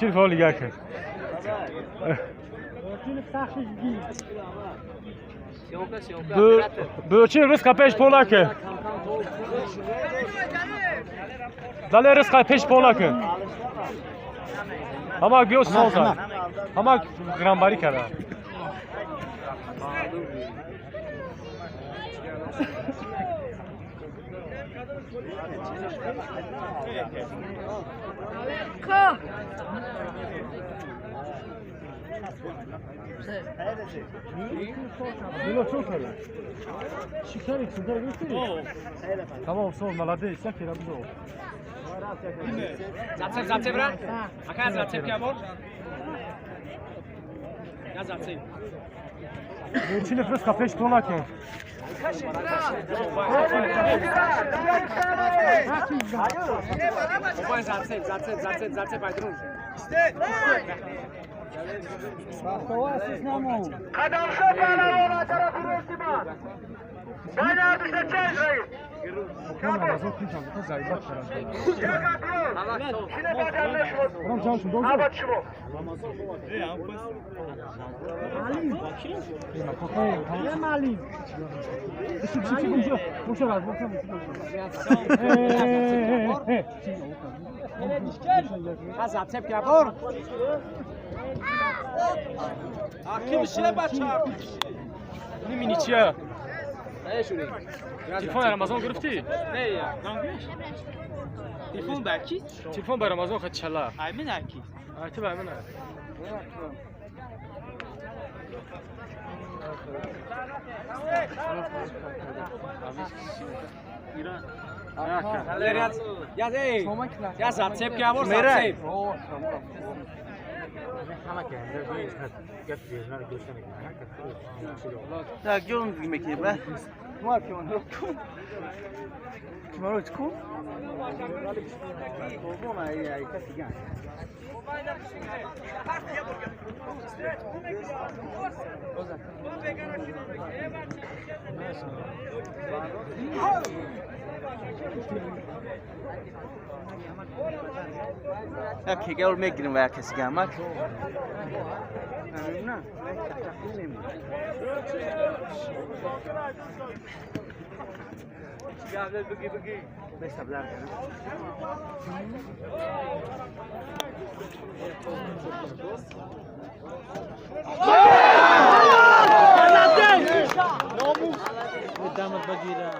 چی فعال که بچین رزق پیش پولاکه دale رزق پیش پولاکه اما بیو سوزا اما گرانباری کرده Tamam, son, молодец, всякий работал. Зацеп, зацеп, брат. Ака, зацеп, кябор. Я зацеп. Чили фреска пеш тонаке. Зацеп, зацеп, зацеп, зацеп, айдрун. Зацеп, кябор. Nimini çiya? Телефон Рамазон гирифтӣ? Телефон ба кист? Телефон ба Рамазон хат чала. Аймин аки. Ай ту ба ман. Я зацеп кябор, зацеп. Так, где он мекне, бра? Окей, гол мегирим ва каси гамак. Дамат багира.